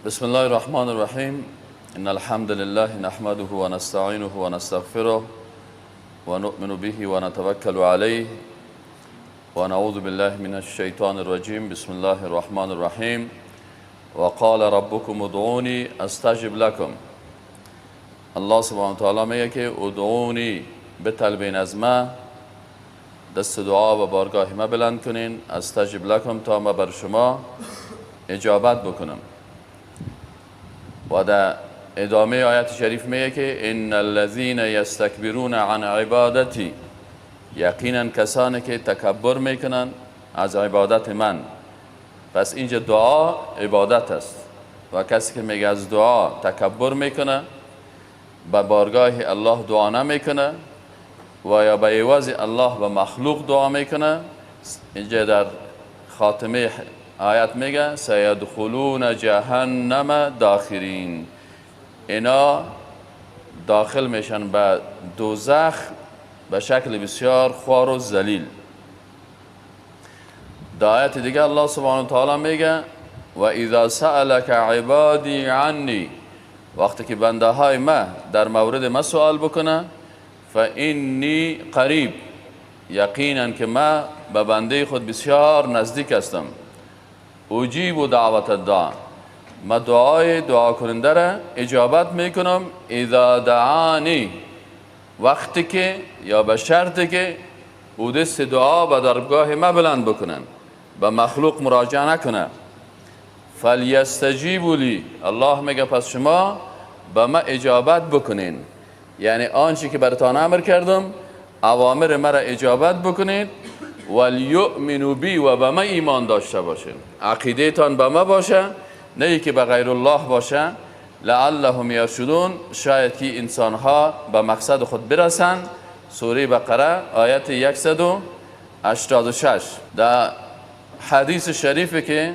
بسم الله الرحمن الرحیم. ان الحمد لله نحمده ونستعینه ونستغفره ونؤمن به ونتوکل علیه ونعوذ بالله من الشیطان الرجیم. بسم الله الرحمن الرحیم. وقال ربكم ادعوني استجب لكم. الله سبحانه و تعالی میگه که ادعونی، بطلبین از ما، دست دعا و بارگاه ما بلند کنین، استجب لکم، تا ما بر شما اجابت بکنم. و در ادامه آیت شریف میگه که ان الذين یستکبرون عن عبادتی، یقینا کسانی که تکبر میکنن از عبادت من. پس اینجا دعا عبادت است و کسی که میگه از دعا تکبر میکنه، به بارگاه الله دعا نمیکنه و یا به عوض الله به مخلوق دعا میکنه، اینجا در خاتمه آیت میگه سیدخلون جهنم داخرین، اینا داخل میشن به دوزخ به شکل بسیار خوار و ذلیل. در آیت دیگه الله سبحانه و تعالی میگه و اذا سألک عبادی عنی، وقتی که بنده های ما در مورد ما سوال بکنه، فانی قریب، یقینا که ما به بنده خود بسیار نزدیک هستم. اجیب دعوت الداع، ما دعای دعا کننده را اجابت میکنم. اذا دعانی، وقتی که یا به شرطی که او دست دعا به درگاه ما بلند بکنن، به مخلوق مراجعه نکنه. فلیستجیبوا لی، الله میگه پس شما به ما اجابت بکنین، یعنی آنچه که براتان امر کردم اوامر مرا اجابت بکنید. ولیؤمنوا بی، و به ما ایمان داشته باشین، عقیده تان به ما باشه، نه ای که به غیر الله باشه. لعلهم یرشدون، شاید که انسانها به مقصد خود برسند. سوره بقره آیت 186. در حدیث شریفی که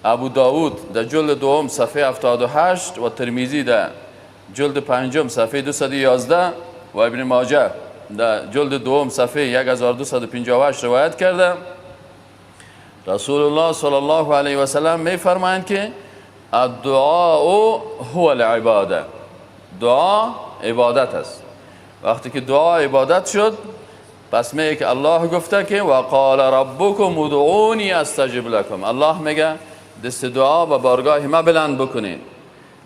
ابو داود در جلد دوم صفحه 78 و ترمیزی در جلد پنجم صفحه 211 و ابن ماجه در جلد دوم صفحه 1258 روایت کرده، رسول الله صلی الله علیه و سلم می فرمایند که الدعاء هو العباده، دعا عبادت است. وقتی که دعا عبادت شد، پس میگه که الله گفته که وقال ربکم ادعونی استجب لکم، الله میگه دست دعا به بارگاه ما بلند بکنین.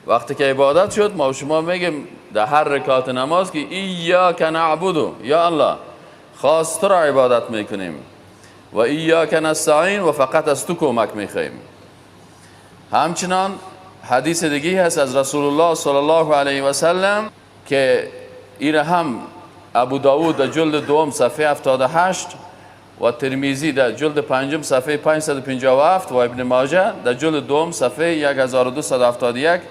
وقتی که عبادت شد، ما و شما میگیم در هر رکعت نماز که ایاک نعبد، یا الله خاص تو را عبادت میکنیم، و ایاک نستعین، و فقط از تو کمک میخواهیم. همچنان حدیث دیگه هست از رسول الله صلی الله علیه و سلم که ایره هم ابو داود در جلد دوم صفحه 78 و ترمیزی در جلد پنجم صفحه 557 و ابن ماجه در جلد دوم صفحه 1271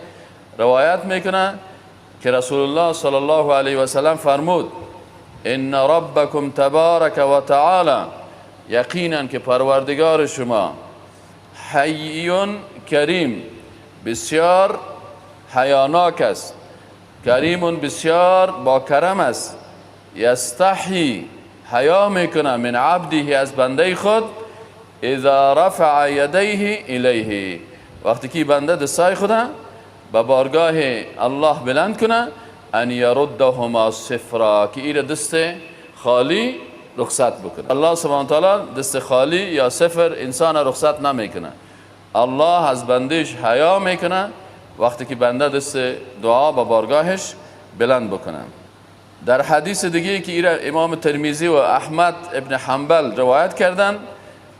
روایت میکنه که رسول الله صلی الله علیه و سلم فرمود ان ربکم تبارک و تعالی، یقینا که پروردگار شما حی کریم، بسیار حیاناک است، کریم بسیار با کرم است، یستحی حیا میکنه، من عبده از بنده خود، اذا رفع یدیه الیه، وقتی که بنده دستای خود به بارگاه الله بلند کنه، ان یردهما صفرا، که ایره دست خالی رخصت بکنه. الله سبحانه و تعالی دست خالی یا صفر انسان رخصت نمیکنه. الله از بندش حیا میکنه وقتی که بنده دست دعا به بارگاهش بلند بکنه. در حدیث دیگه که ایره امام ترمیزی و احمد ابن حنبل روایت کردن،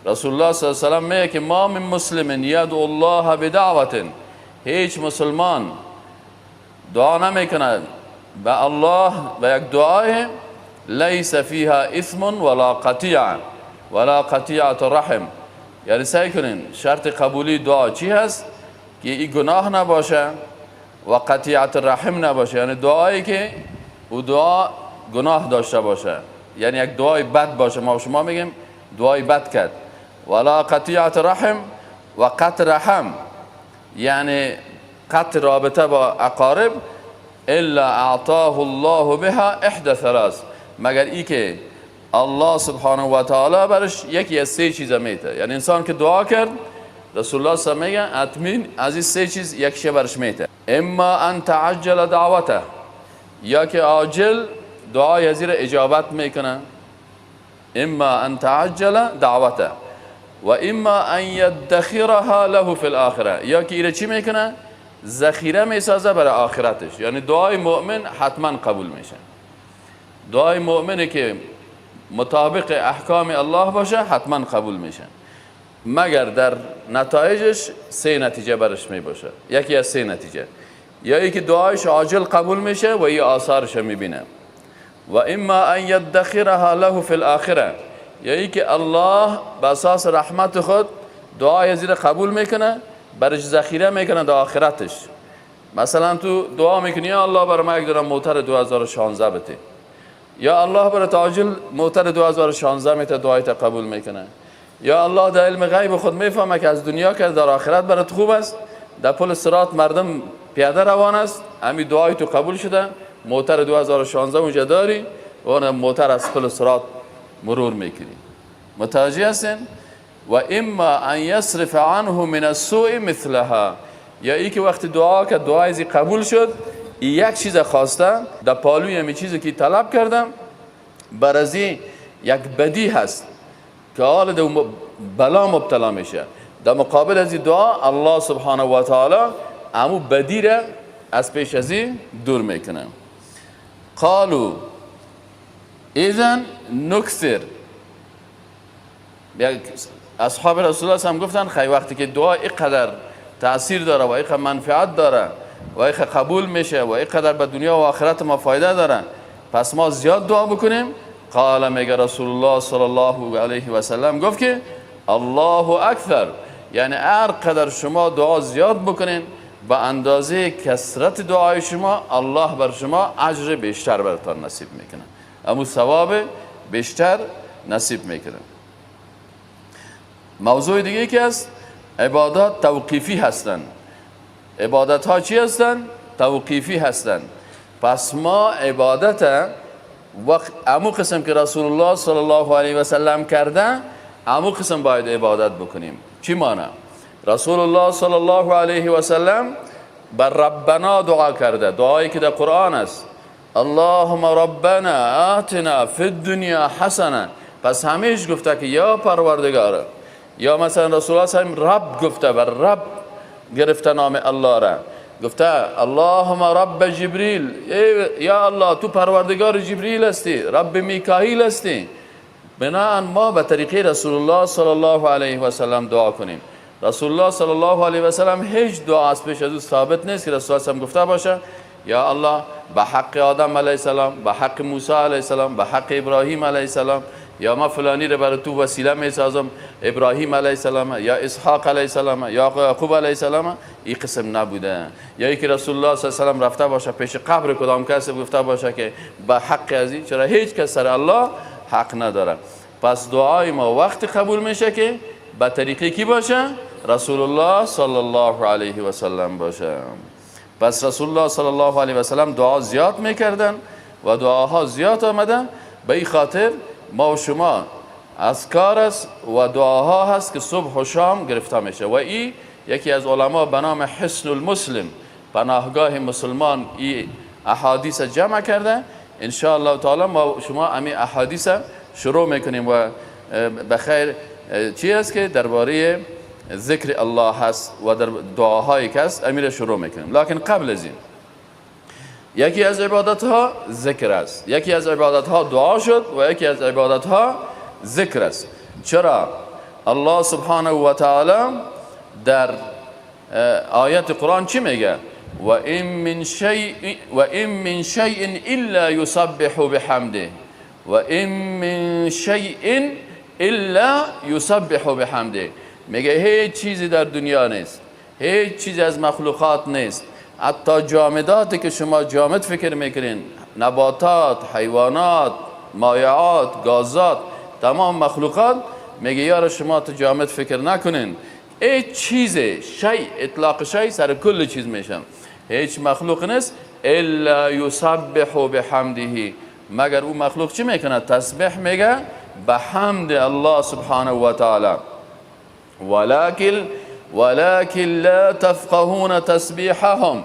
رسول الله صلی الله علیه و سلم میگه که ما من مسلم یدعو الله بدعوت، هیچ مسلمان دعا نمیکنه به الله به یک دعای لیس فیها اثم ولا قطیعه ولا قطیعه رحم. یعنی سعی کنین شرط قبولی دعا چی هست؟ که این گناه نباشه و قطیعت رحم نباشه، یعنی دعایی که او دعا گناه داشته باشه، یعنی یک دعای بد باشه. ما شما میگیم دعای بد کرد. ولا قطیعت رحم و قطع رحم، یعنی قطع رابطه با اقارب، الا اعطاه الله بها احدى ثلاث، مگر ای که الله سبحانه و تعالی برش یکی از سه چیز میته. یعنی انسان که دعا کرد، رسول الله صلی الله علیه و میگه اتمین از این سه چیز یکیشه برش میته. اما ان تعجل دعوته، یا که عاجل دعای از اجابت میکنه. اما ان تعجل دعوته و اما ان یدخرها له فی الاخره، یا که ایره چی میکنه؟ ذخیره میسازه برای آخرتش. یعنی دعای مؤمن حتما قبول میشه. دعای مؤمنی که مطابق احکام الله باشه حتما قبول میشه، مگر در نتایجش سه نتیجه برش میباشه. یکی از سه نتیجه، یا یکی دعایش عاجل قبول میشه و یه آثارش میبینه، و اما ان یدخرها له فی الاخره، یا یکی الله به اساس رحمت خود دعای زیر قبول میکنه، برش ذخیره میکنه در آخرتش. مثلا تو دعا میکنی یا الله برای من یک دونه موتر 2016 بده، یا الله برای عاجل موتر 2016 میته، دعایت قبول میکنه. یا الله در علم غیب خود میفهمه که از دنیا که در آخرت برات خوب است، در پل صراط مردم پیاده روان است، همین دعای تو قبول شده، موتر 2016 اونجا داری و اون موتر از پل صراط مرور میکنی. متوجه هستین؟ و اما ان یصرف عنه من السوء مثلها، یا ای که وقتی دعا که دعای ازی قبول شد، یک چیز خواسته در پالوی همی چیزی که طلب کردم بر ازی یک بدی هست که حال در بلا مبتلا میشه، در مقابل از دعا الله سبحانه و تعالی امو بدی را از پیش ازی دور میکنه. قالوا اذن نکثر، اصحاب رسول الله هم گفتن خیلی وقتی که دعا اینقدر تاثیر داره و اینقدر منفعت داره و اینقدر قبول میشه و اینقدر به دنیا و آخرت ما فایده داره، پس ما زیاد دعا بکنیم. قال میگه رسول الله صلی الله علیه و سلم گفت که الله اکثر، یعنی هر قدر شما دعا زیاد بکنین به اندازه کثرت دعای شما الله بر شما اجر بیشتر براتان نصیب میکنه، امو ثواب بیشتر نصیب میکنه. موضوع دیگه که است، عبادات توقیفی هستند. عبادت ها چی هستند؟ توقیفی هستند. پس ما عبادت وقت امو قسم که رسول الله صلی الله علیه و سلم کرده امو قسم باید عبادت بکنیم. چی معنی؟ رسول الله صلی الله علیه و سلم بر ربنا دعا کرده، دعایی که در قرآن است، اللهم ربنا آتنا فی الدنیا حسنه. پس همیش گفته که یا پروردگار، یا مثلا رسول الله صلی الله علیه و سلم رب گفته، بر رب گرفته نام الله را، گفته اللهم رب جبریل، یا الله تو پروردگار جبریل هستی، رب میکائیل هستی. بناهن ما به طریقه رسول الله صلی الله علیه و سلم دعا کنیم. رسول الله صلی الله علیه و سلم هیچ دعا از پیش از او ثابت نیست که رسول الله گفته باشه یا الله به حق آدم علیه السلام، به حق موسی علیه السلام، به حق ابراهیم علیه السلام، یا ما فلانی رو برای تو وسیله میسازم، ابراهیم علیه السلام یا اسحاق علیه السلام یا یعقوب علیه السلام، این قسم نبوده. یا اینکه رسول الله صلی الله علیه و سلم رفته باشه پیش قبر کدام کسی گفته باشه که به حق از این، چرا هیچ کس سر الله حق نداره. پس دعای ما وقت قبول میشه که به طریقه کی باشه؟ رسول الله صلی الله علیه و سلم باشه. پس رسول الله صلی الله علیه و سلم دعا زیاد میکردن و دعاها زیاد آمدن. به این خاطر ما و شما اذکار است و دعاها هست که صبح و شام گرفته میشه. و این یکی از علما به نام حسن المسلم، پناهگاه مسلمان، این احادیث جمع کرده. ان شاء الله تعالی ما شما امی احادیث شروع میکنیم و بخیر چی است که درباره ذکر الله هست و در دعاهایی که هست امیر شروع میکنیم. لکن قبل از این یکی از عبادت ها ذکر است، یکی از عبادت ها دعا شد و یکی از عبادت ها ذکر است. چرا؟ الله سبحانه و تعالی در آیت قرآن چی میگه؟ و این من شیء الا یسبح بحمده، و این من شیء الا یسبح بحمده. میگه هیچ چیزی در دنیا نیست، هیچ چیزی از مخلوقات نیست، حتی جامداتی که شما جامد فکر میکنین، نباتات، حیوانات، مایعات، گازات، تمام مخلوقات، میگه یار شما تو جامد فکر نکنین. هیچ چیز، شی، اطلاق شی سر کل چیز میشن، هیچ مخلوق نیست الا یسبح بحمده، مگر او مخلوق چی میکنه؟ تسبیح میگه به حمد الله سبحانه و تعالی. ولكن ولكن لا تفقهون تسبیحهم.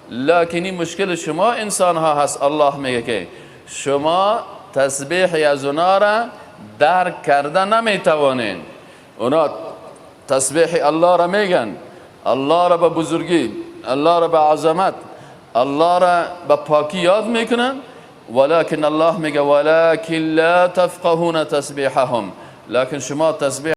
لکن این مشکل شما انسان ها هست. الله میگه که شما تسبیح از اونا را درک کرده نمیتوانین. اونا تسبیح الله را میگن، الله را به بزرگی، الله را به عظمت، الله را به پاکی یاد میکنن، ولكن الله میگه ولكن لا تفقهون تسبیحهم، لكن شما تسبیح